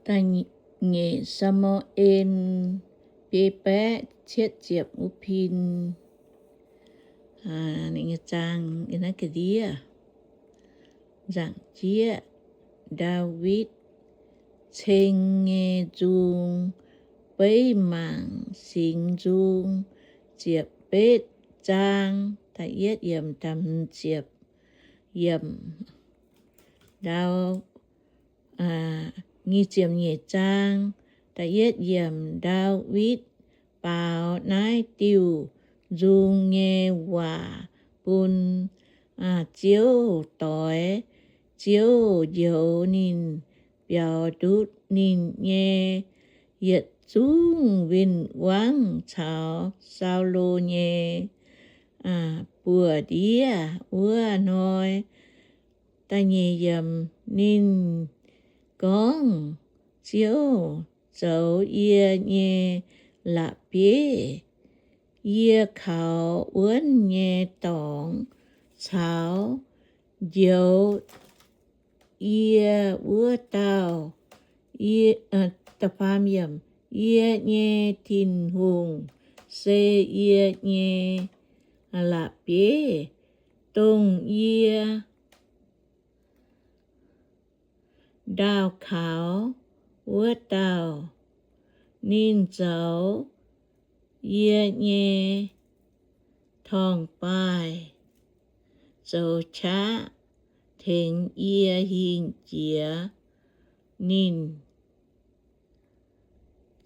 Da'nyeic Saa^mu^en biei baeqv cietv ziepc wuov pin, ninh nyei zaang yiem naaiv ga'ndiev. Nzaangc jieqv, Ndaawitv Ceng Nyei Nzung, beiv mangc Singx Nzung, ziepc betv zaang, da'yietv yiemc da'hmz ziepc yiemc. Ndau, nyic ziepc nyeic zaang, da'yietv yiemc. Ndaawitv baaux naaiv diuh nzung nyei waac bun Ziouv doix. Ziouv njoux ninh, biaux ndutv ninh nyei yietc zungv win-wangv caux Saulo nyei buoz-ndiev wuov hnoi. Da'nyeic yiemc. Ninh gorngv, Ziouv zoux yie nyei la'bieiv, yie kaux wuonv nyei dorngx caux njoux yie wuov dauh. Yie nyei Tin-Hungh se yie nyei la'bieiv, dongh yie ndaauh kaux wuov dauh. Ninh zoux yie nyei torngv-baaih, zoux qaqv tengx yie hingh jiex. Ninh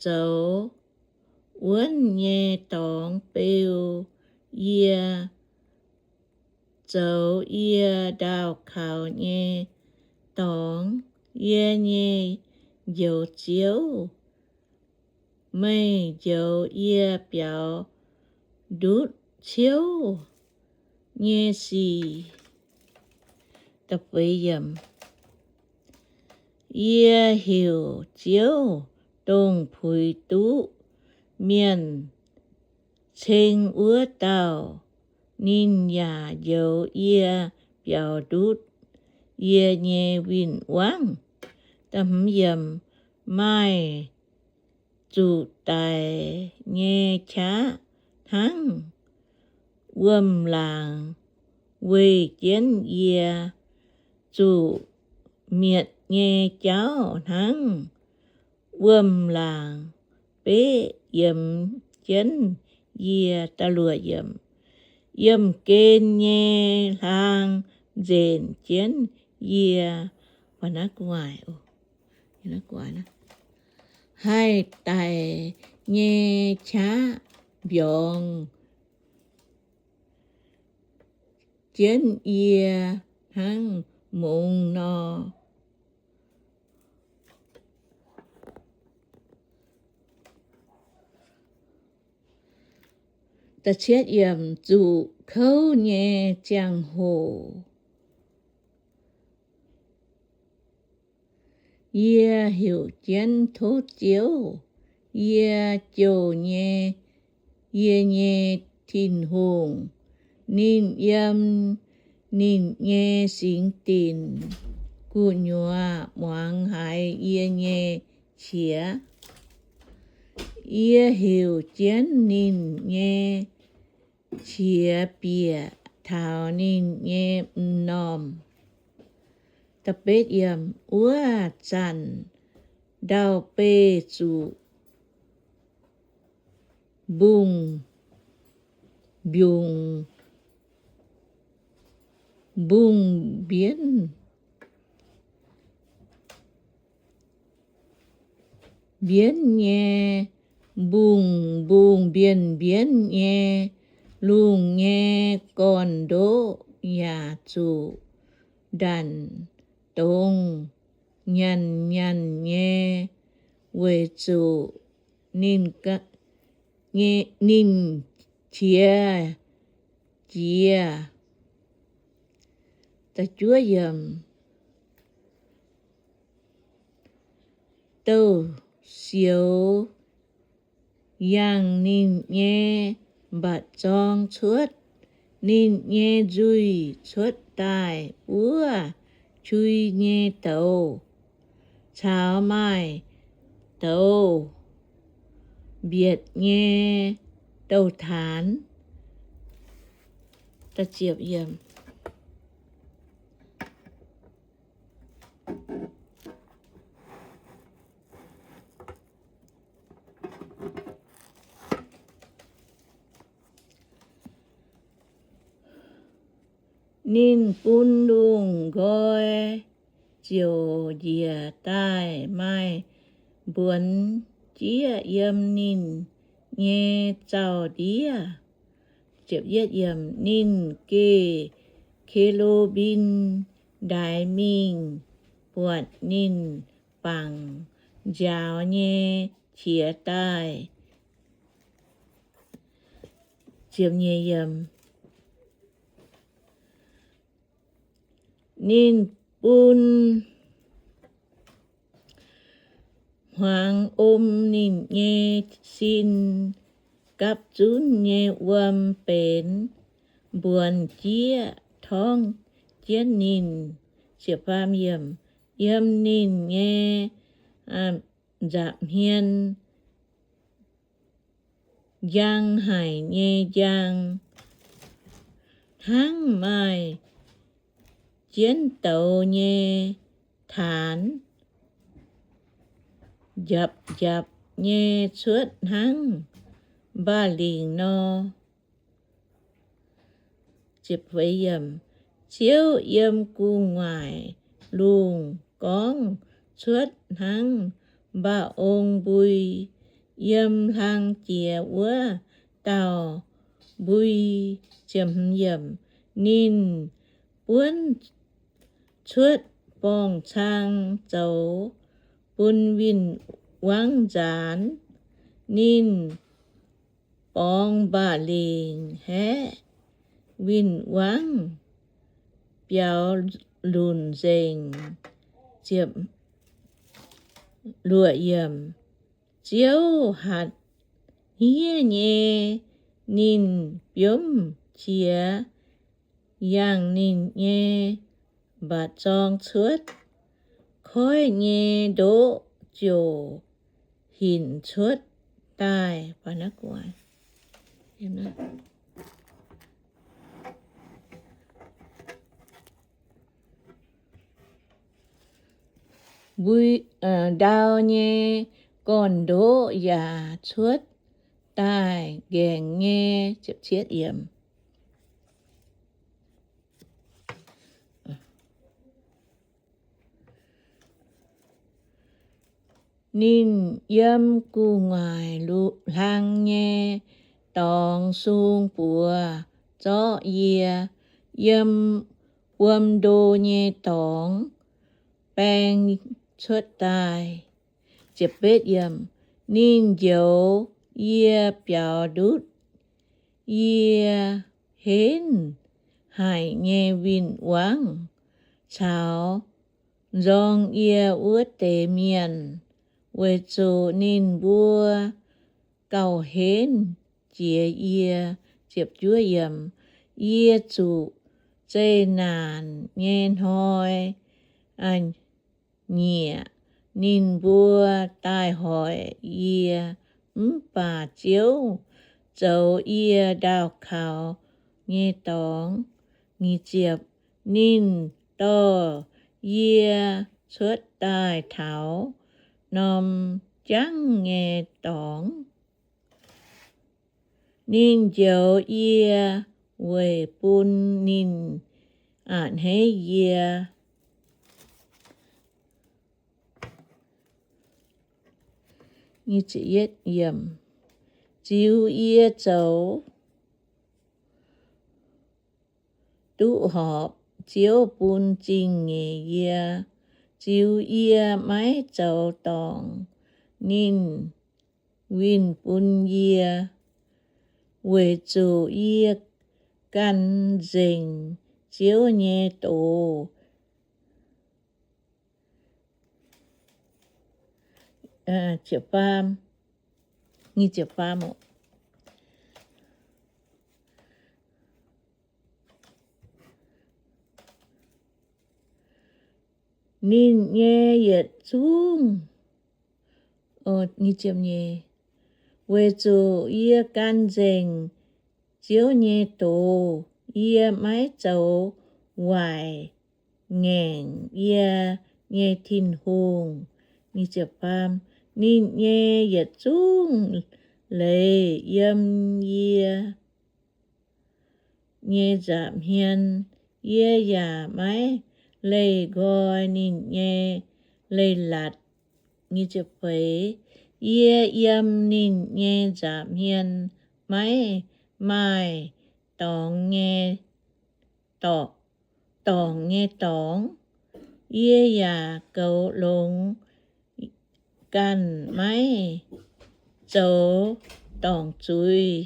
zoux wuonv nyei dorngx beu yie, zoux yie ndaauh kaux nyei dorngx. Yie nyei Njoux Ziouv, meih njoux yie biaux ndutv ciouv nyei sic. Yie heuc Ziouv, dongh puix duqv mienh ceng wuov dauh. Ninh yaac njoux yie biaux ndutv yie nyei win-wangv. Maaih zuqc daic nyei qaqv hnangv wuom-laangc weih jienv yie, zuqc mietc nyei jauv hnangv wuom-laangc beqv yiemx jienv yie. Yiemh gen nyei hlaang nzenc jienv yie. Haih daic nyei qaqv mbiorngz jienv yie hnangv mungz nor. Zuqc kouv nyei ziangh hoc, yie heuc jienv tov Ziouv, yie jouh nyei, yie nyei Tin-Hungh. Ninh yiem ninh nyei singx dinc gu'nyuoz muangx haiz yie nyei qiex. Yie heuc jienv ninh nyei qiex bieqc taux ninh nyei m'normh. Wuov zanc ndau-beih zuqc mbungh mbiungc, mbungh mbienv mbienv nyei, mbungh mbungh mbienv mbienv nyei, lungh nyei gorn-ndoqv yaac zuqc ndanc dongz nyanc nyanc nyei, weic zuqc ninh, ninh qiex jiez. Douh sioux yangh ninh nyei mba'zorng cuotv, ninh nyei nzuih cuotv daaih wuov qui nyei douz, caux maaih douz mbietc nyei douh taanx. Ninh bun lungh nqoi ziouc njiec daaih maaih mbuonx jieqv yiem ninh nyei zaux-ndiev. Ninh geh ke^lu^mbim ndaix mingh buatc ninh bangc nziaaux nyei qiex daaih. Ninh bun hmuangx om ninh nyei sin, gapv zunv nyei wuom benx mbuonx jieqv torngv jienv ninh. Yiem ninh nyei nza'hmien njang haic nyei njang, hnangv maaih jienv douz nyei taanx njapc njapc nyei cuotv hnangv mba'lingc nor. Ziouv yiem gu'nguaaic lungh gorngv cuotv hnangv mba'ong mbui, yiem hlang jiex wuov dauh mbui. Ninh buonv cuotv borngz-cang zoux bun win-wangv nzaanx. Ninh borngz mba'lingc haeqv win-wangv biaux lunc nzengc. Ziouv hatc hniev nyei ninh biomv qiex yangh ninh nyei mba'zorng cuotv, koiv nyei ndoqv ziouc hinc cuotv daaih. Ndau nyei gorn-ndoqv yaac cuotv daaih ngaengc nyei. Ninh yiem gu'nguaaic hlang nyei dorngx sung buoz zorqv yie, yiem wuom ndo nyei dorngx baeng cuotv daaih. Ninh njoux yie biaux ndutv yie henv haic nyei win-wangv caux nzorng yie wuov deix mienh, weic zuqc ninh mbuo gauh henv jiex yie. Yie zuqc zeqc naanc nyei hnoi nyieqc ninh mbuo daaih hoic yie, mv baac Ziouv zoux yie ndaauh kaux nyei dorngx. Ninh dorh yie cuotv daaih taux norm jangv nyei dorngx. Ninh njoux yie weic bun ninh a'hneiv yie, ziux yie zoux duqv horpc. Ziouv bun zingh nyeic yie, ziux yie maiv zoux dorngc. Ninh winh bun yie, weic zuqc yie gan nzengc Ziouv nyei doz. Ninh nyei yietc zungv Weic zuqc yie gan nzengc Ziouv nyei doz, yie maiv zoux waaic ngaengc yie nyei Tin-Hungh. Ninh nyei yietc zungv leiz yiem yie nyei nza'hmien, yie yaac maiv leih nqoi ninh nyei leiz-latc. Yie yiem ninh nyei nza'hmien maiv maaih dorngx nyei dorngx, dorngx nyei dorngx. Yie yaac goux longx ganh maiv zoux dorngc zuiz.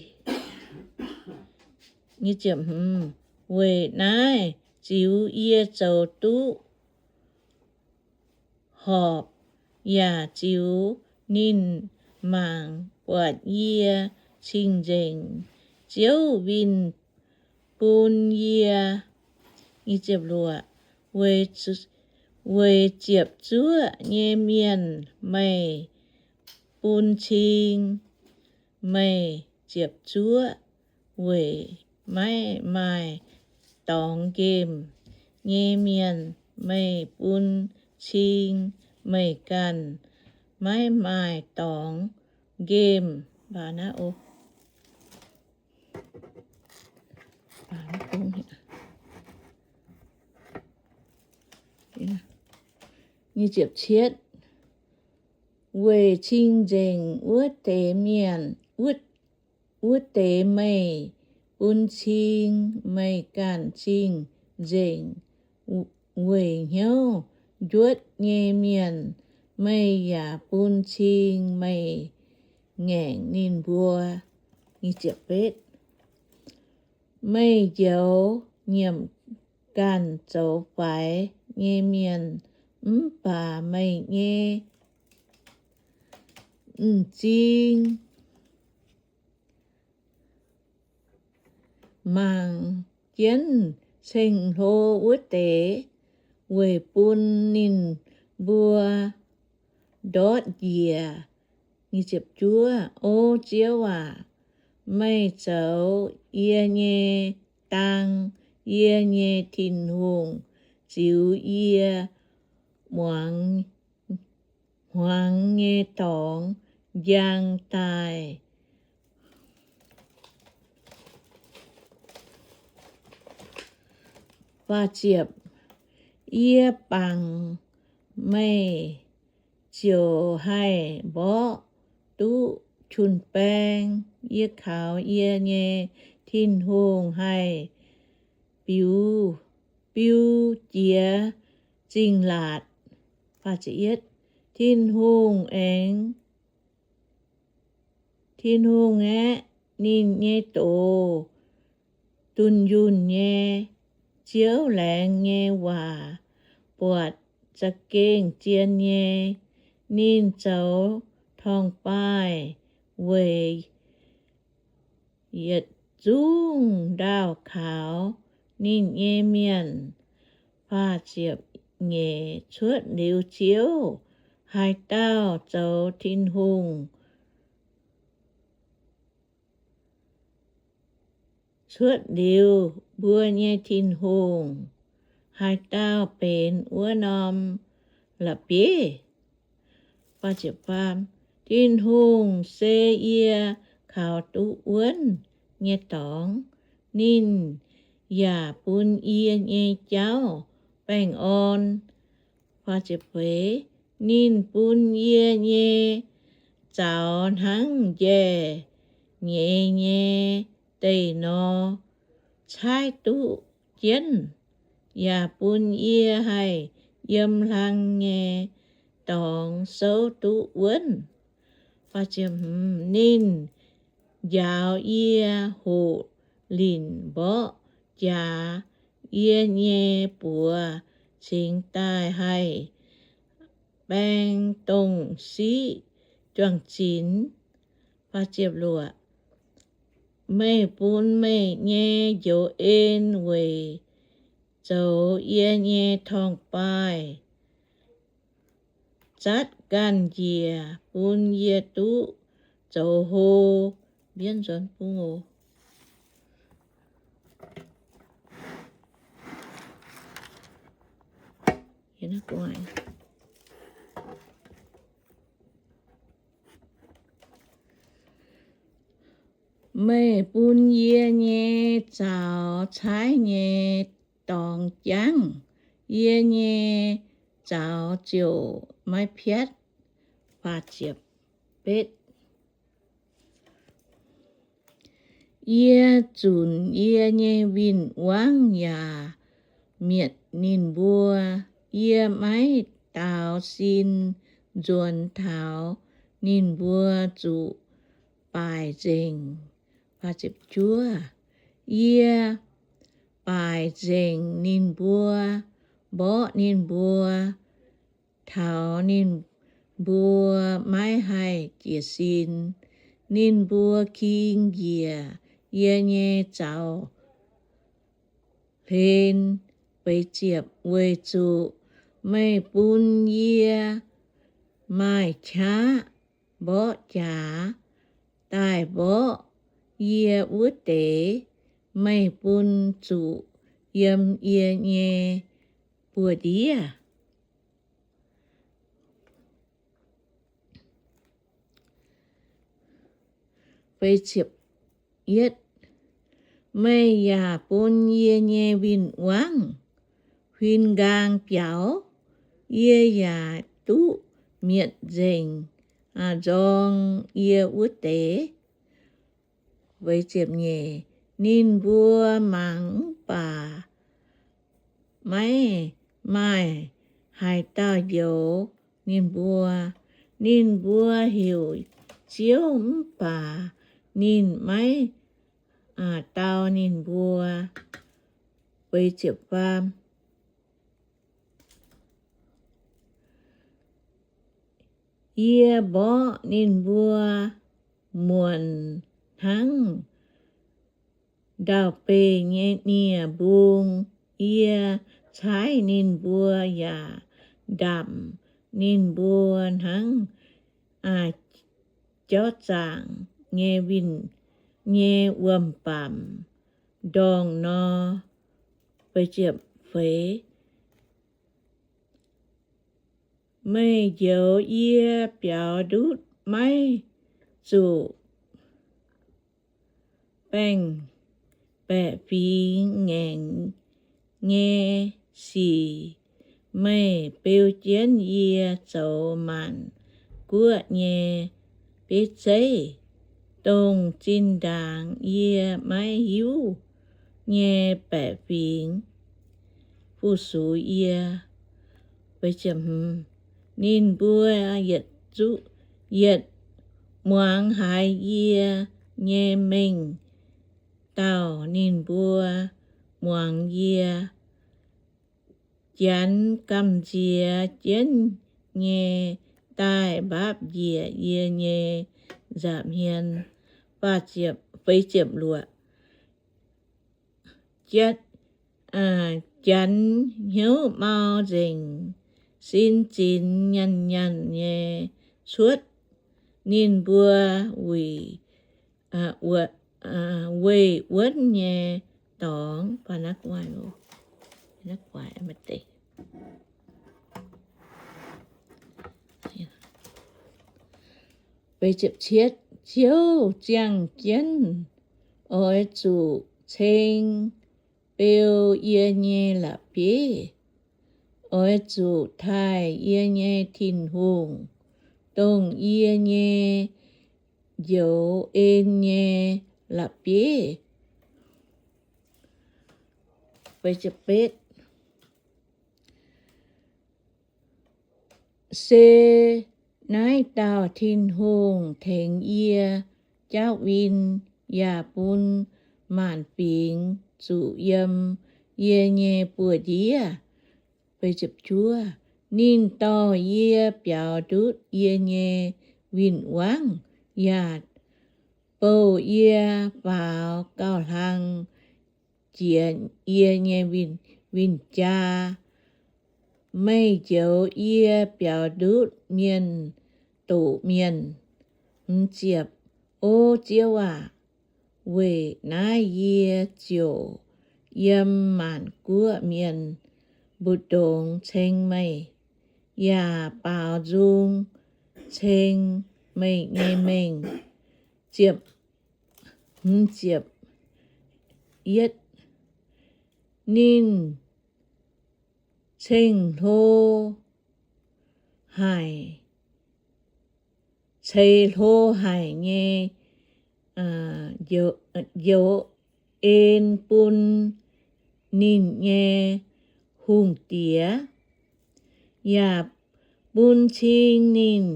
Weic naaiv ziux yie zoux duqv horpc, yaac ziux ninh mangc buatc yie cing-nzengc. Ziouv winh bun yie weic ziepc zuoqv nyei mienh meih bun cing, meih ziepc zuoqv weic maiv maaih dorngx nqemh nyei mienh meih bun cing, meih ganh maiv maaih dorngx nqemh. Weic cing-nzengc wuov deix mienh, wuov deix meih bun cing, meih ganh cing-nzengc. Weic hnyouv njuotv nyei mienh meih yaac bun cing, meih ngaengc ninh mbuo. Meih njoux nyiemc ganh zoux faix nyei mienh, mv baac meih nyei m'zing mangc jienv ceng-hlo wuov deix, weic bun ninh mbuo ndortv njiec. O Ziouv aac, meih zoux yie nyei dang, yie nyei Tin-Hungh, ziux yie muangx hmuangx nyei dorngx njang daaih. Yie bangc meih ziouc haih mborqv duqv jun-baeng. Yie kaux yie nyei Tin-Hungh haih biu, biu jiex zingh laatc. Tin-Hungh aengx, Tin-Hungh aeqv, ninh nyei doz dunh yunh nyei. Ziouv laengz nyei waac buatc za'gengh zien nyei. Ninh zoux torngv-baaih weic yietc zungv ndaauh kaux ninh nyei mienh. Cuotv liuz Ziouv, haaix dauh zoux Tin-Hungh? Cuotv liuz mbuo nyei Tin-Hungh, haaix dauh benx wuov norm la'bieiv? Tin-Hungh se yie kaux duqv wuonv nyei dorngx. Ninh yaac bun yie nyei jauv baengh orn. Ninh bun yie nyei zaux hnangv njaih nyeiz nyei deic nor caaiv duqv jienv, yaac bun yie haih yiem hlang nyei dorngx souv duqv wuonv. Ninh njaaux yie hoqc linc mborqv jaax, yie nyei buoz cingx daaih haih baeng dongh siqv juang-zinx. Meih bun meih nyei njoux en weic zoux yie nyei torngv-baaih, zatv ganh njiec bun yie duqv zoux hlo. Mbienv nzuonx bung oc. Meih bun yie nyei zaux caaiv nyei dorngx jangv, yie nyei zaux ziouc maiv piatv. Yie zunc yie nyei win-wangv yaac mietc ninh mbuo. Yie maiv daaux sin nzuonx taux ninh mbuo zuqc baaic nzengc. Yie baaic nzengc ninh mbuo, mborqv ninh mbuo, taux ninh mbuo maiv haih jiez sin. Ninh mbuo king njiec yie nyei zaux hlen. Weic zuqc meih bun yie maaih qaqv mborqv jaax daaih mborqv yie wuov deix, meih bun zuqc yiem yie nyei buoz-ndiev. Meih yaac bun yie nyei win-wangv huin nqaang biaux, yie yaac duqv mietc nzengc nzorng yie wuov deix. Ninh mbuo mangc mv baac maiv maaih haaix dauh njoux ninh mbuo. Ninh mbuo heuc Ziouv mv baac ninh maiv dau ninh mbuo. Yie mborqv ninh mbuo muonc hnangv ndau-beih nyei nie-mbung. Yie caaiv ninh mbuo yaac ndaamc ninh mbuo hnangv jauv zaangc nyei win nyei wuom-bamc ndorngh nor. Meih njoux yie biaux ndutv maiv zuqc baengh baeqc fingx ngaengc nyei sic. Meih beu jienv yie zoux maanc guoqv nyei bieiv zeiv, dongh zinh ndaangc yie maiv hiuv nyei baeqc fingx fu-sux yie. Ninh mbuo yietc muangx haiz yie nyei mengh dauh, ninh mbuo muangx yie Janx gamh nziex jienv nyei daaih mbaapv njiec yie nyei nza'hmien. Janx hnyouv mau nzengc, sin zinx nyanc nyanc nyei cuotv ninh mbuo weih wuonv nyei dorngx. Ziouv ziangh jienv, oix zuqc ceng beu yie nyei la'bieiv, oix zuqc taaih yie nyei Tin-Hungh, dongh yie nyei njoux en nyei la'bieiv. Se naaiv dauh Tin-Hungh tengx yie jaauv win, yaac bun maanc fingx zuqc yiem yie nyei buoz-ndiev. Ninh dorh yie biaux ndutv yie nyei win-wangv, yaac bouh yie faaux gauh hlang jiex yie nyei win-jaa. Meih njoux yie biaux ndutv mienh doqc mienh. Hmz ziepc, O Ziouv aac, weic naaiv yie ziouc yiem maanc guoqv mienh mbu'ndongx ceng meih, yaac baaux nzung ceng meih nyei mengh. Ziepc, hmz ziepc, yietv, ninh ceng-hlo haic, ceix hlo haic nyei njoux en bun ninh nyei hungh diex, yaac bun cing ninh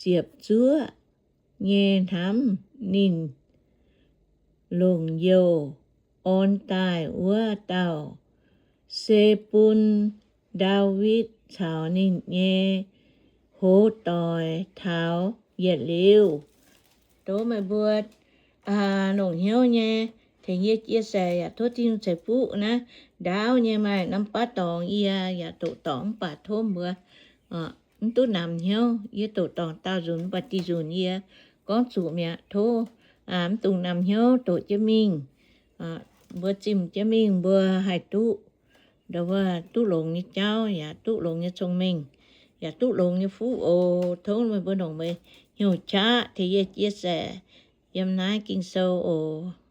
ziepc zuoqv nyei hnamv. Ninh longc youh orn daaih wuov dauh se bun Ndaawitv caux ninh nyei hoz doic taux yietc liuz. Tov meih mbuo longc hnyouv nyei tengx yie chia sẻ yaac tov Tin-Hungh ceix fuqv naaiv. Ndaauv nyei maaih norm baav dorngx yie yaac doqc dorngc mv baac tov mbuo mv duqv namx hnyouv. Yie doqc dorngc daauh nzunc mv baac diuh nzunc yie gorngv zuqc mi'aqv. Tov mv dungx namx hnyouv, doqc jienv mingh. Mbuo zimh jienv mingh mbuo haih duqv, nduov, duqv longx nyei jauv, yaac duqv longx nyei cong-mengh, yaac duqv longx nyei fuqv oc. Tov meih mbuo longc meih hnyouv qaqv tengx yie chia sẻ yiem naaiv Ging-Sou oc.